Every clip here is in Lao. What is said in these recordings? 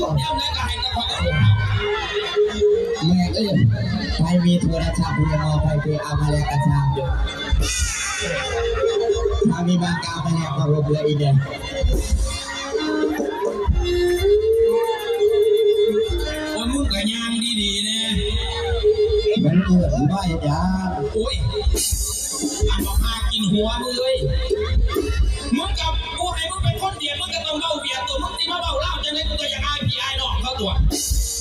ຍາມໃດກໍໃຫ້ແຕ່ຂ້ອຍເອົາ ແມ່ເອີຍ ໃຜມີໂທລະສັບເລີຍມາ ໃຜຄືເອົາມາແລກກະຊ່າງເດີ ຖ້າມີບາງກາວມາແລກມາລົບເລີຍອີກເດີ. ໂອ້ຍ ມຶງກະຍ່າງດີໆແດ່ ມັນເອີ້ນວ່າຫຍັງ? ໂອ້ຍ ອັນບັກຫາກິນຫົວມຶງເອີຍ ມຶງກະ ກູໃຫ້ມຶງເປັນຄົນຫວຽດ ມຶງກະຕ້ອງເວົ້າຫວຽດຕົວະ ມຶງຊິມາເວົ້າລາວຈັ່ງໃດ ກູກະຢາກອາຍພີ່ອາຍນ້ອງເຂົາຕົວະ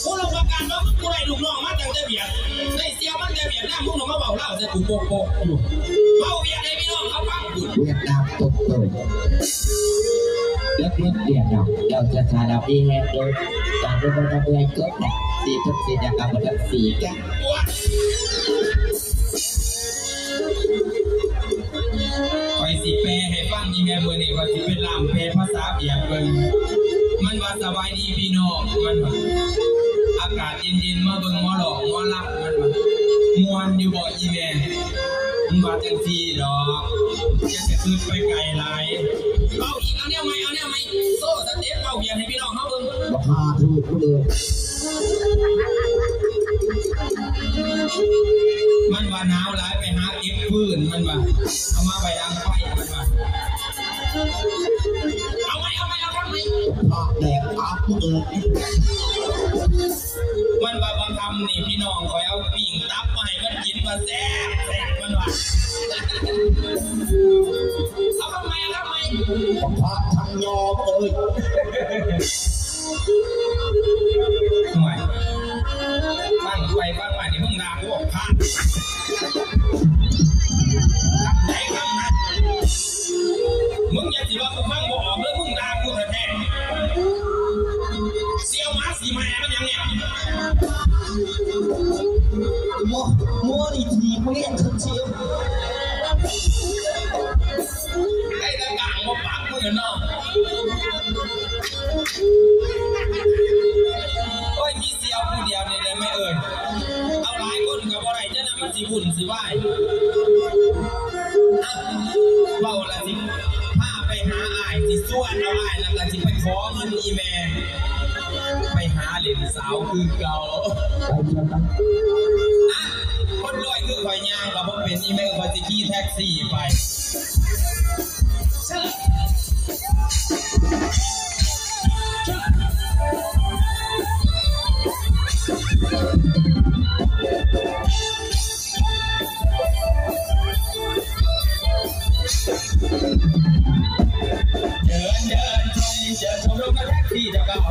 ກູຮັບປະກັນວ່າມຶງ ກູໄດ້ລູກນ້ອງມາຕັ້ງແຕ່ຫວຽດ ໄດ້ ເຊື່ອມັນແຕ່ຫວຽດນາມ ມຶງຕ້ອງມາເວົ້າລາວໃສ່ກູໂປກໆຢູ່ ເວົ້າຫວຽດໃຫ້ພີ່ນ້ອງເຂົາຟັງພຸ້ນ ຫວຽດນາມໂປກໆ ເລິກເລີກຫວຽດນາມ ເຈົ້າຈະສາລະມີແຮງເດີ ການເດີນທາງເມື່ອຍກົດແຕກ ສີ່ທຸກສິ່ງຢ່າງກຳມະທັນສີ່ກະ ຂ້ອຍຊິແປໃຫ້ຟັງ ອີແມ່ ມື້ນີ້ຂ້ອຍຊິໄປລ່າມແປພາສາຫວຽດເບິ່ງ ມັນວ່າ ສະບາຍດີພີ່ນ້ອງ ມັນວ່າ ອາກາດເຢັນໆ ມາເບິ່ງໝໍຫຼອກໝໍລຳ ມັນວ່າ ມ່ວນຢູ່ບໍ່ອີແມ່ ມັນວ່າຈັ່ງຊີ້ດອກ ຢ່າໄດ້ຄຶດໄປໄກຫຼາຍ ເວົ້າອີກ ເອົາແນວໃໝ່ ເອົາແນວໃໝ່ ໂຊສະເຕັບເວົ້າຫວຽດໃຫ້ພີ່ນ້ອງເຮົາເບິ່ງ ບັກຫາຖືກເລີຍ ມັນວ່າໜາວຫຼາຍ ໄປຫາເກັບຟືນ ມັນວ່າ ເອົາມາໄວ້ດັງໄຟ ມັນວ່າ ເອົາໃໝ່ ເອົາໃໝ່ ເອົາຄຳໃໝ່ ພາກແດກປາກເອີຍ ມັນວ່າບາງຄຳນີ້ ພີ່ນ້ອງຂ້ອຍເອົາປີ້ງຕັບມາໃຫ້ມັນກິນ ວ່າແຊບໆ ມັນວ່າ ເອົາຄຳໃໝ່ ເອົາຄຳໃໝ່ ພາກທັງຍອມເອີຍ. ໂອ້ຍ ຟັງໄປຟັງມານີ້ ມຶງດ່າກູພາກ ຄຳໃດຄຳນັ້ນ ມຶງຢ່າຊິວ່າກູຟັງບໍ່ອອກເດີ ມຶງດ່າກູແທ້ໆ ສ່ຽວໝາສີແມ່ມັນຫຍັງນີ້ ໝໍ ໝໍນີ້ຖີບມຶງເອງ ເຊື່ອ ໄດ້ແຕ່ກາງບໍ່ປັກມື້ເນາະ ໂອ້ຍ ມີສ່ຽວຜູ້ດຽວນີ້ແຫຼະແມ່ເອີຍ ເອົາຫຼາຍຄົນກໍບໍ່ໄດ້ ຈັ່ງນັ້ນມັນຊິວຸ່ນຊິວາຍ ເວົ້າລະຊິພາໄປຫາອ້າຍ ຊິຊວນເອົາອ້າຍ ແລ້ວກໍຊິໄປຂໍເງິນອີແມ່ ໄປຫາຫຼິ້ນສາວຄືເກົ່າ ໄປ ໄປ ໄປ ອະ ຄົນລວຍຄືຂ້ອຍຍ່າງກໍບໍ່ເປັນ ອີແມ່ ຂ້ອຍຊິຂີ່ແທັກຊີໄປ. ເດີນເດີນຊົມ ເຈີຊົມລົມແທັກຊີເຈົ້າເກົ່າ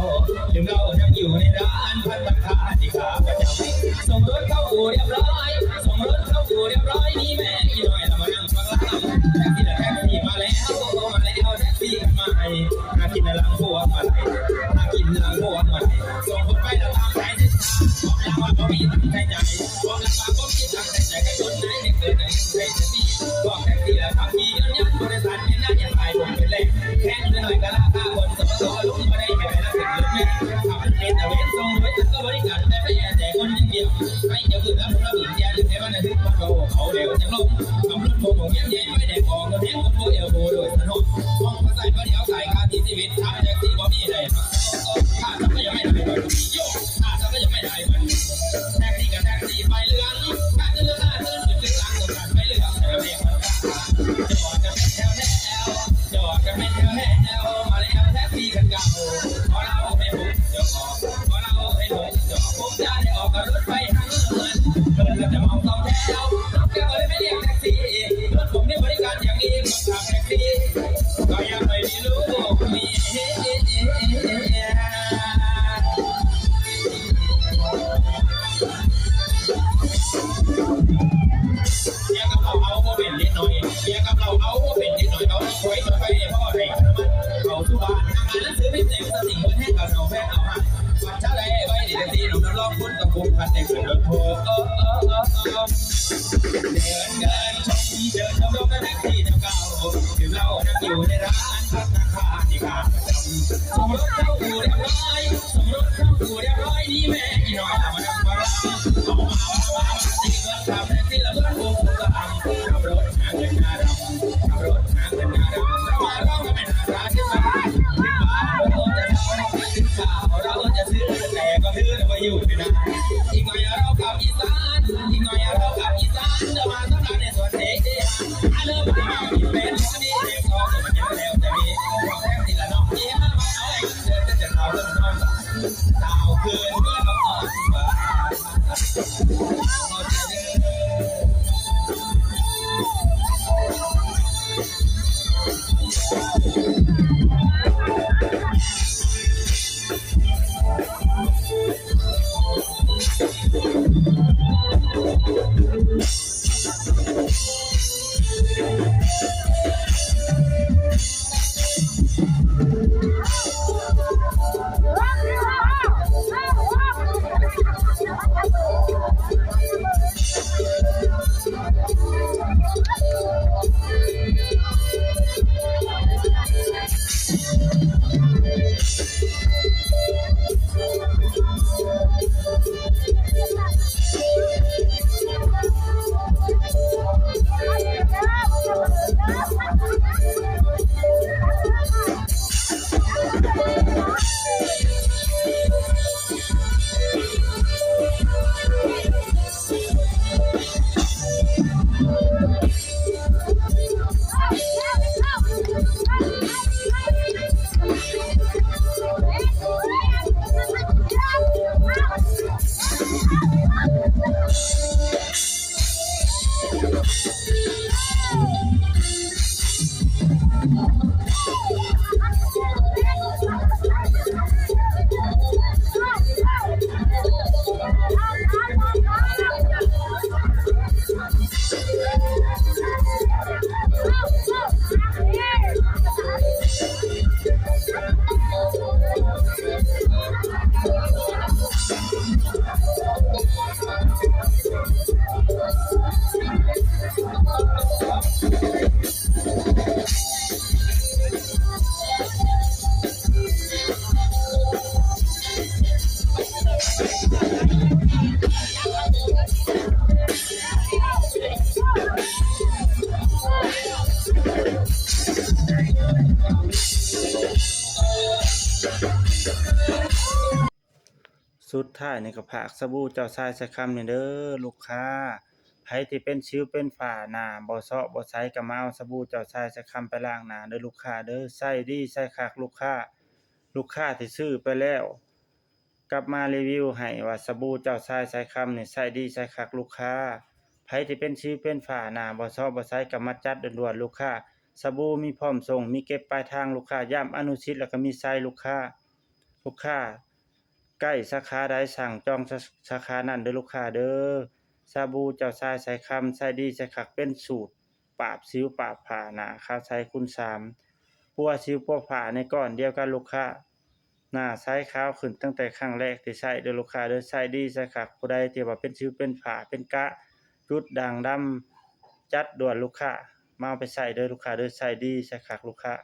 ລືມເລົ່າຍັງຢູ່ໃນຮ້ານພັດຕາຄາທີ່ຂ້າພະເຈົ້າ ສົ່ງລົດເຂົ້າອູ່ຮຽບຮ້ອຍ ສົ່ງລົດເຂົ້າອູ່ຮຽບຮ້ອຍ ນີ້ແມ່ອີນ້ອຍລະມານັ່ງຟັງລຳ ແທັກຊີລະແທັກຊີມາແລ້ວ ມາແລ້ວແທັກຊີກັນມາໃຫ້ ຫາກິນນະຫຼັງພວງມາໄລ ຫາກິນນະຫຼັງພວງມາໄລ ສົ່ງຄົນໄປລະຕາມສາຍເສັ້ນທາງ ບອກລາວວ່າບໍ່ມີຕັງໃສ່ໃຈ ບອກລາວວ່າບໍ່ມີຕັງໃສ່ໃຈ ໃຫ້ຄົນໄດ້ເຮັດເກີດໄດ້ໃຊ້ແທັກຊີ ບອກແທັກຊີລະຂັບຂີ່ຍົນຍົນ ບໍລິສັດເປັນນາຍໃຫຍ່ ຂາຍຜົມເປັນແຫຼງ ແພງໜ້ອຍກະລາຄາຄົນ ສປສ ລົງບໍ່ໄດ້ ໃຫ້ໄປລະເປັນລົດເມ ຂັບລົດເມຕະເວນ ສົ່ງໂດຍສານກໍບໍລິການ ແຕ່ໄປແອແຕ່ຄົນຢ່າງດຽວ ໄປຈະບຶດລະບົບລະບຶດ ຢ່າລືມໃຫ້ມັນລະລຶກ ມັນກໍເວົ້າເຂົາແລ້ວຈັກລົງ ຂັບລົດໂພງແຮງໃຫຍ່ ໄຟແດງອອກ ແຮງຄົນບໍ່ແອວໂບໂດຍສານ ຫ້ອງພາສາຍບໍ່ໄດ້ເອົາສາຍ ຄ່າທີ່ຊີວິດ ຂັບແທັກຊີບໍ່ມີໄດ້ ຄ່າຊັບພະຍາກອນໄດ້ ໂຍ ຖ້າເຈົ້າກໍຍັງໄປໄດ້ມັນ ແທັກຊີກໍແທັກຊີປ້າຍເຫຼືອງ ຖ້າເຈົ້າເລືອກ ຖ້າເຈົ້າເລືອກ ເລືອກຫຼັງຕ້ອງການໄປເລືອກ ແຖວເລກ ຈອດກັນເປັນແຖວແຖວ ຈອດກັນເປັນແຖວແຖວ ມາແລ້ວແທັກຊີຄັນເກົ່າ ຂໍເລົ່າໃຫ້ພວກເຈົ້າອອກ ຂໍເລົ່າໃຫ້ພວກເຈົ້າອອກ ຜົມຈະໄດ້ອອກກັບລົດໄຟທາງເຮືອນ ເພິ່ນກໍຈະເອົາສອງແຖວ ເຮົາກໍບໍ່ໄດ້ໄປຮຽກແທັກຊີ ລົດຜົມນີ້ບໍລິການຢ່າງດີ ຄົນຂັບແທັກຊີ ກໍຢາກໄປມີລູກມີເມຍ ເມຍກັບເຫຼົ້າເອົາບໍ່ເປັນເດັກນ້ອຍ ເມຍກັບເຫຼົ້າເອົາບໍ່ເປັນເດັກນ້ອຍ ເອົາໄວ້ໄປພໍໄດ້ ເອົາສູ່ບ້ານ ຫາງານໜັງສືພິມແດງສະຕິງ ເບິ່ງແຮງກໍເຊົາແຟນເອົາຫາຍ ບັດຊະໄລໄວ້ດີແທັກຊີ ນ້ອງຮັບຮອງຄົນຕ້ອງພົບ ຄັນໄດ້ຂຶ້ນລົດໂພ ເດີນເດີນ ເດີນລົງແທັກຊີເຈົ້າເກົ່າ ຖືກເລົ່ານັ່ງຢູ່ໃນຮ້ານພັດຕາຄາທີ່ຂ້າປະຈຳ ສົ່ງລົດເຂົ້າອູ່ຮຽບຮ້ອຍ ສົ່ງລົດເຂົ້າອູ່ຮຽບຮ້ອຍ ນີ້ແມ່ອີນ້ອຍລາວມານຳພາລາ ເອົາມາ ເອົາມາ ເອົາມາ ຕິດເງິນ ຂັບແທັກຊີລະເພິ່ນບໍ່ຮູ້ກະອຳ ຂັບລົດຫາເງິນໜ້າດຳ ຂັບລົດຫາເງິນໜ້າດຳ ເຮົາມາລອງກັນແມ່ນໜ້າຕາຂຶ້ນມາ ຂຶ້ນມາ ເຮົາຈະເຊົາ ຂຶ້ນມາ ເຮົາຈະ ສຸດທ້າຍນີ້ກໍຝາກສະບູເຈົ້າຊາຍສາຍຄຳນີ້ເດີລູກຄ້າ, ໃຜທີ່ເປັນສິວເປັນຝ້າ ໜ້າບໍ່ເຊາະບໍ່ໃສ ກໍມາເອົາສະບູເຈົ້າຊາຍສາຍຄຳໄປລ້າງໜ້າເດີລູກຄ້າເດີ. ໃຊ້ດີໃຊ້ຄັກລູກຄ້າ, ລູກຄ້າທີ່ຊື້ໄປແລ້ວ ກັບມາຣີວິວໃຫ້ວ່າສະບູເຈົ້າຊາຍສາຍຄຳນີ້ໃຊ້ດີໃຊ້ຄັກລູກຄ້າ. ໃຜທີ່ເປັນສິວເປັນຝ້າ ໜ້າບໍ່ເຊາະບໍ່ໃສ ກໍມາຈັດດ່ວນໆລູກຄ້າ. ສະບູມີພ້ອມສົ່ງ ມີເກັບປາຍທາງລູກຄ້າ, ຢ້ຳອະນຸສິດ ແລ້ວກໍມີໄຊລູກຄ້າ. ລູກຄ້າໃກ້ສາຂາໃດ ສັ່ງຈອງສາ ສາຂານັ້ນເດີລູກຄ້າເດີ. ສະບູເຈົ້າຊາຍສາຍຄຳ ໃຊ້ດີໃຊ້ຄັກ ເປັນສູດ ປາບສິວປາບຝ້າ ໜ້າຂາວໃສຄູນສາມ, ປົວສິວປົວຝ້າໃນກ້ອນດຽວກັນລູກຄ້າ, ໜ້າໃສຂາວຂຶ້ນຕັ້ງແຕ່ຄັ້ງແລກທີ່ໃຊ້ເດີລູກຄ້າເດີ. ໃຊ້ດີໃຊ້ຄັກ, ຜູ້ໃດທີ່ວ່າເປັນສິວເປັນຝ້າ ເປັນກະ ຈຸດດ່າງດຳ ຈັດດ່ວນລູກຄ້າ, ມາເອົາໄປໃຊ້ເດີລູກຄ້າເດີ. ໃຊ້ດີໃຊ້ຄັກລູກຄ້າ.